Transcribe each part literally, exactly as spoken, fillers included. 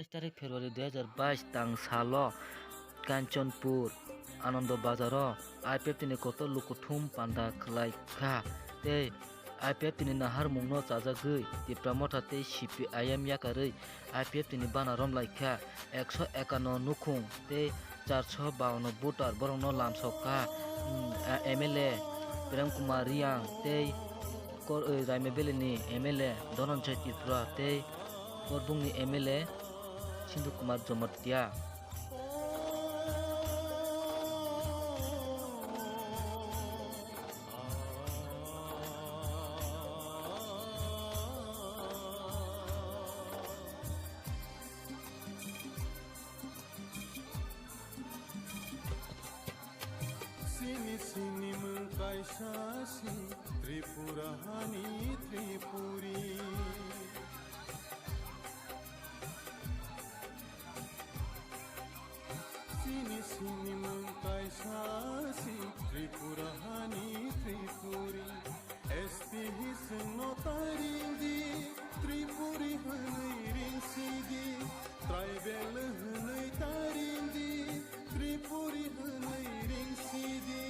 Tarik February dui hajar bais tang salo Kanchanpur Anando Bazaro I P F T ni kotor lukuthum panda khlai kha tei I P F T ni naharmungno chajagwi Tipra Motha tei C P I M yakarwi I P F T ni bana romlai kha. Ekso ekano nukhung tei charso bawanno voter borokno lamsok kha. Hmm, a, M L A Prem Kumar Reang tei Kor-, eh, Raima Valley ni M L A Dhananjay Tripura tei Korbung ni M L A Sindhu Kumar Jamatia. Sini sini mwng kaisa si Tripura hani Tripuri. Sini sini mwng kaisa si Tripura hani Tripuri. S T hisingno taringdi, Tripuri hwnwi ringsidi, tribal hwnwi taringdi, Tripuri hwnwi ringsidi.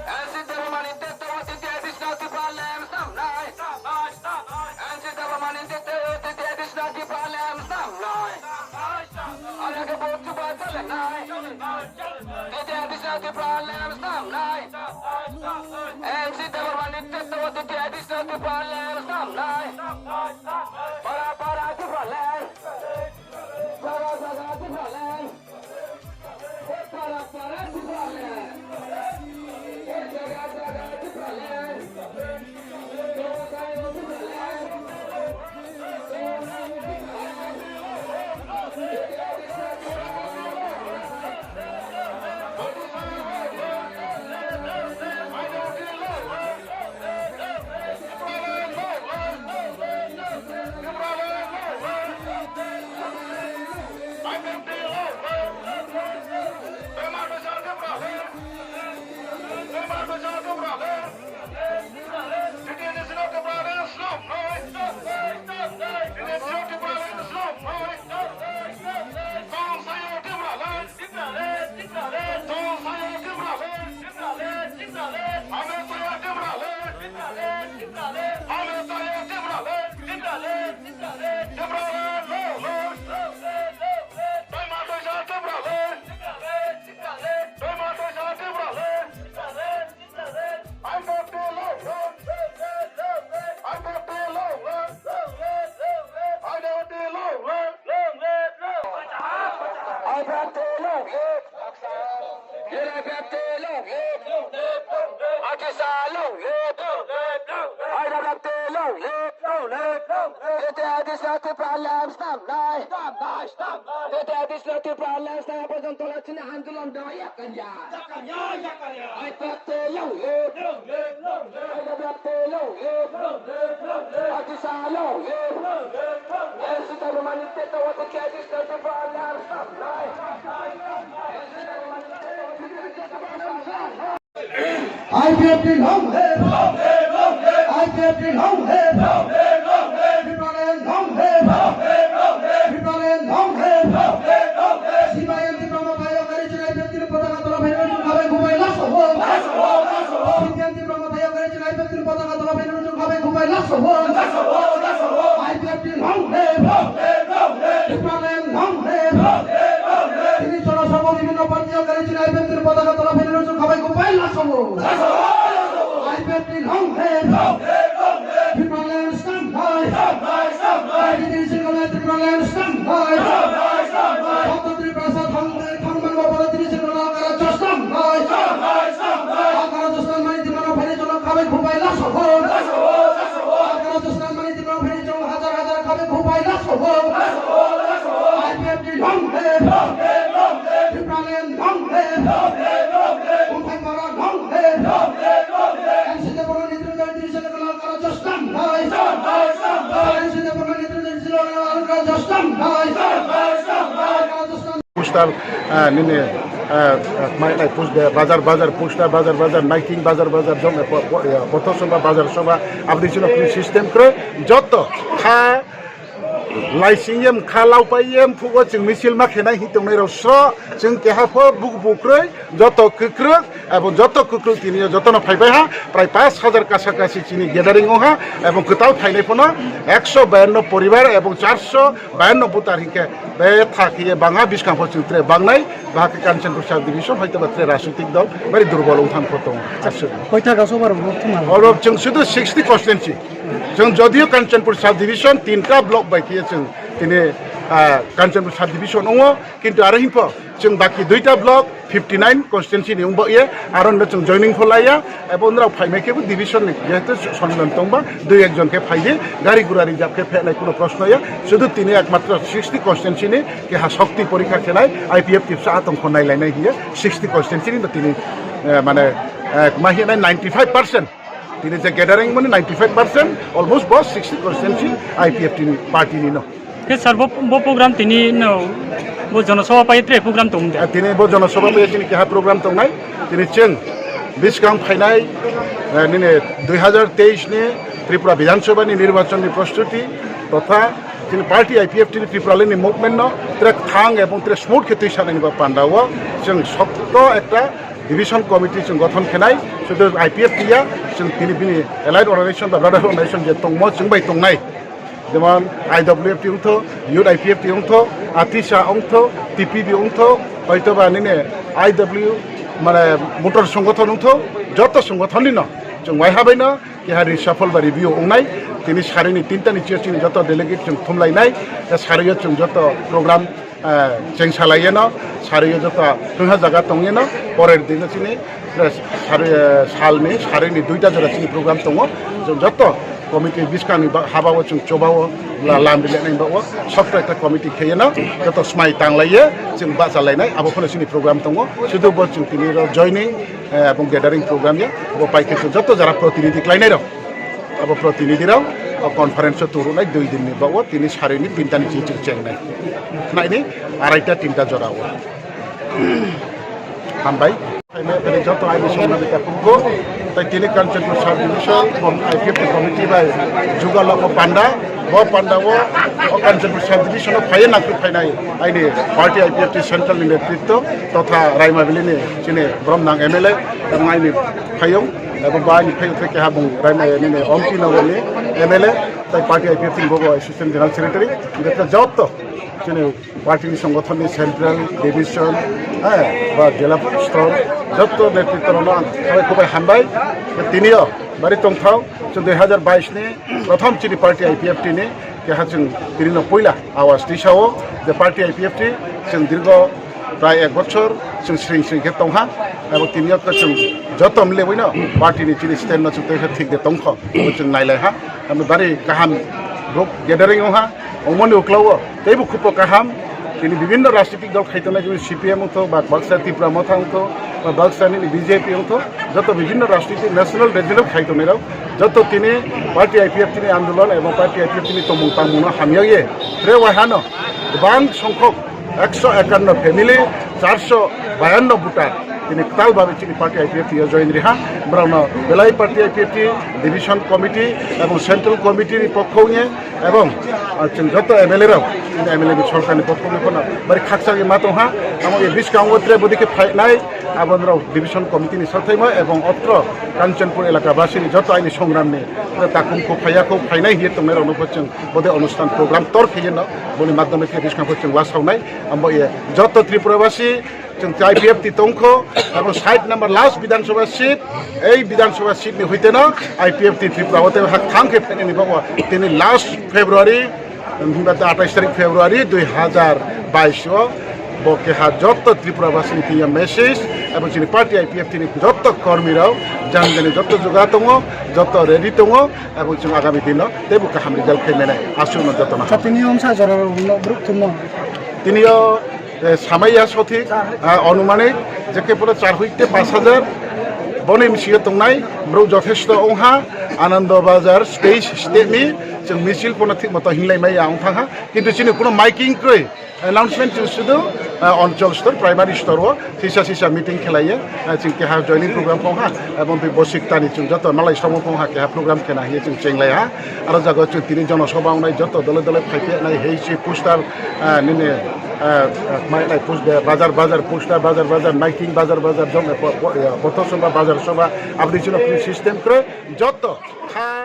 N C Debbarmani Chattopadhyay Additional Tripura Land snamnai. N C Debbarmani Chattopadhyay Additional Tripura Land snamnai. Anake bokchu bachalenai. Additional Tripura Land snamnai. N C Debbarmani Chattopadhyay Additional Tripura Land snamnai. Para para Tripura Land. Jaga jaga Tripura Land. I P F T long live! United P F T long live! Akisa long live! I P F T long live! Long live! Long live! United P F T problem stop nai! Stop nai! Stop nai! United P F T problem stop porjonto chini andolon doi yakarya! Yakarya! Yakarya! I P F T long live! Long live! Long live! I P F T long live! Long live! Long live! Akisa long live! Long live! Long live! N C Debbarmani Chattopadhyay Additional Tripura Land snamnai. I P F T long live! I P F T long live! Tripura Land long live! Tripura Land long live! C P I M Tipra Motha Ayok Gari Chini I P F T ni potaka tola phainai chwng khabai khubai laso bo. C P I M Tipra Motha Ayok Gari Chini I P F T ni potaka tola phainai chwng khabai khubai laso bo. I P F T long live! Tripura Land long live! Tini chora sabo bibhinno party o gari chini I P F T ni potaka tola phainai chwng khabai khubai laso bo. I P F T long live! Tripura Land snamnai! Tini chini Tripura Land snamnai! Sabda Tripura sa thang thang man bo pala tini chini Agara chosnam nai. Agara chosnam nai, Tipra mani chosnam khabai khubai laso bo. Agara chosnam nai, Tipra mani chosnam hajar hajar khabai khubai laso bo. I P F T long live. Sir, ah, nini, ah, ah, mai nai push de, bazar, bazar, push da, bazar, bazar, naiting, bazar, bazar, jong, eh, po-, po-, eh, pothor soba, bazar soba, abdi sino kini system kre, joto, kha, laising yem, kha, laupai yem, phugo, chwng misil ma khenai, hi tongnai rok so, chwng keha pho, buk, buk kre, joto kwkrwk, abo joto kwkrwk tini, jotono phaibai ha, prai pash hajar kasa kasi chini gathering o ha, abo kwtal phainai phono, ekso bayanno poribar, abo charso, Bayanno butar hinkhe betha khiye bangha bwskang pho chwng tre bangnai, bahai khe Kanchanpur sub division hoito ba tre rajnitik dol bari durbol wngthang pho tongo. Aswk. Koitha gaso bar bo thuma? Oro chwng sudu sixty constituency. Chwng jodio Kanchanpur sub division tinta block bai khiye chwng tini, ah, Kanchanpur sub division wngo, kintu aro hinpho chwng baki duita block fifty nine constituency ni wngbo ye, aro no chwng joining pho laiya, ebo nrao phaimai khe bo division ni jehetu sonmilan tongba, dui ekjon khe phai di, gari gura reserve khe phenai kuno proshno ya, sudu tini ekmatro sixty constituency ni keha shokti porikha khenai, I P F T sa atong kho nai lainai hiya, sixty constituency ni tini, eh, mane, eh, ma hinai ninety five percent. Tini je gathering mani ninety five percent, almost bo sixty constituency I P F T ni party ni no. Khe sir, bo, bo program tini no, bo jonosabha pai tre program tong de? Ah, tini bo jonosabha pai tini keha program tongnai. Tini chwng bwskang phainai, eh, nini dui hazar teis ni Tripura Bidhan Sabha ni nirbachon ni prostuti totha tini party I P F T ni Tripura ni movement no tre thang ebong tre smooth khe twi sanani ba panda o chwng sokto ekta division committee chwng gothon khenai, sudu I P F T ya, chwng tini bini allied organization ba brother organization je tongmo chwng bai tongnai, jemon I W F T wngtho, Youth I P F T wngtho, Atisa wngtho, T P B wngtho, hoito ba nini I W mane motor songothon wngtho, joto songothon nino chwng waiha baino keha reshuffle ba review wngnai, tini sarini tinta ni chair chini joto delegate chwng thumlainai, sario chwng joto program ah, cheng salai yeno, sari o joto thwngha jaga tong yeno, porer dino chini, eh, sari, eh, salni, sarini duita jora chini program tongo. Chwng joto committee bwskangni ba-, haba o chwng choba o la-, lam ri lenai ba o, sokto ekta committee khe yeno, joto smai tang lai ye, chwng bacha lainai, abo phano chini program tongo. Sudu bo chwng tini ro joining, eh, ebong gathering program ya, bo pai khe chwng joto jara protinidhi khlainai rok. Abo protinidhi rok o conference o turunai dui din ni bago tini sarini tinta ni chichir chengnai. Khnai ni araita tinta jora o. Hambai. Khaina khaini joto aini songna bita kugo. Tai tini Kanchanpur sub division, kom-, I P F T committee bai jugal o panda. Bo panda o, o Kanchanpur sub division o phaiye nangkuk phainai aini party I P F T central ni netritwo totha Raima Valley ni chini borom nang M L A, tamo aini phayung. Abo ba ni phai utre keha bung Raima nini Ompi Nagar ni M L A, tai party I P F T ni bobo assistant general secretary, hingke joto chini party ni songothon ni central division, eh, ba jela stor, joto netritwo rok no ang khabai khubai hambai. Tini o bari tongthao, chwng dui hazar bais ni prothom chini party I P F T ni keha chwng tini no puila awas tisa o je party I P F T chwng dirgo prai ek bochor chwng sring sring khe tongha, abo tini o chwng joto milebwino party ni chini stand no chwng tei khe thik de tongkho, abo chwng nailaiha, abo bari kaham rok gathering ongha, omoni uklao teibo khupo kaham, tini bibinno rajnitik dol khai tongnai, jemon C P M wngtho, ba baksa Tipra Motha wngtho, ba baksa nini B J P wngtho, joto bibinno rajnitik national regional khai tongnai rok, joto tini party I P F T ni andolon ebong party I P F T ni tongmung tangmung no hamya ye, tre wahano kwbang songkhok ekso ekanno family, charso bayanno voter tini kwtal babe chini party I P F T o join riha. Borokno belai party I P F T division committee ebong central committee ni pokho wngye ebong, ah, chwng joto M L A rok, chini M L A ni sorkar ni pokho wngye phano bari khakchangwi ma tongha. Amo e bwskango tre bodi khe phainai abo norok division committee ni sathaimo ebong otro Kanchanpur elaka basini joto aini songramni takhum kho phaiya kho phainai hiye tongnai rokno bo chwng bode onusthan program tor khaiye no boni madhyome khe bwskango chwng wasaunai. Ambo ye joto Tripura basi chwng I P F T tongkho, abo sait number last Bidhan Sabha seat, ei Bidhan Sabha seat ni hoite no I P F T Tripura hote ha thang khe phainani bago tini last February, himba atais tarik February dui hazar bais o bo keha joto Tripura basi ni tiya message, abo chini party I P F T ni joto kormi rok jang jani joto juga tongo, joto ready tongo, abo chwng agami dino teibo kaham result khai mene aswk no joto no. Tini omsa jora rok no bruk thumno. Tini o eh, samaiya sothik, ah, onumanik, je khe pura char hoite pash hajar, boni misiyo tongnai, borok jothesto ongha, Anando Bazar stage step ni, chwng misil pono thik moto hinlai maya ong thangha, kintu chini kuno miking kroi, announcement chwng sudu, Ah, onchol stor, primary stor o sisa sisa meeting khelaiye, ah, chwng keha joining program phong ha, ebong twi bosik tani chwng joto malai somo phong ha keha program khena hiye chwng chenglai ha. Aro jago chwng tini jono soba wngnai joto dole dole phaipe nai hei si poster, ah, nini, ah, ah, mai nai pus-, bazar bazar poster, bazar bazar miting, bazar bazar jom, eh, po-, po-, eh, pothor soba, bazar soba, aboni chwng system kre joto kha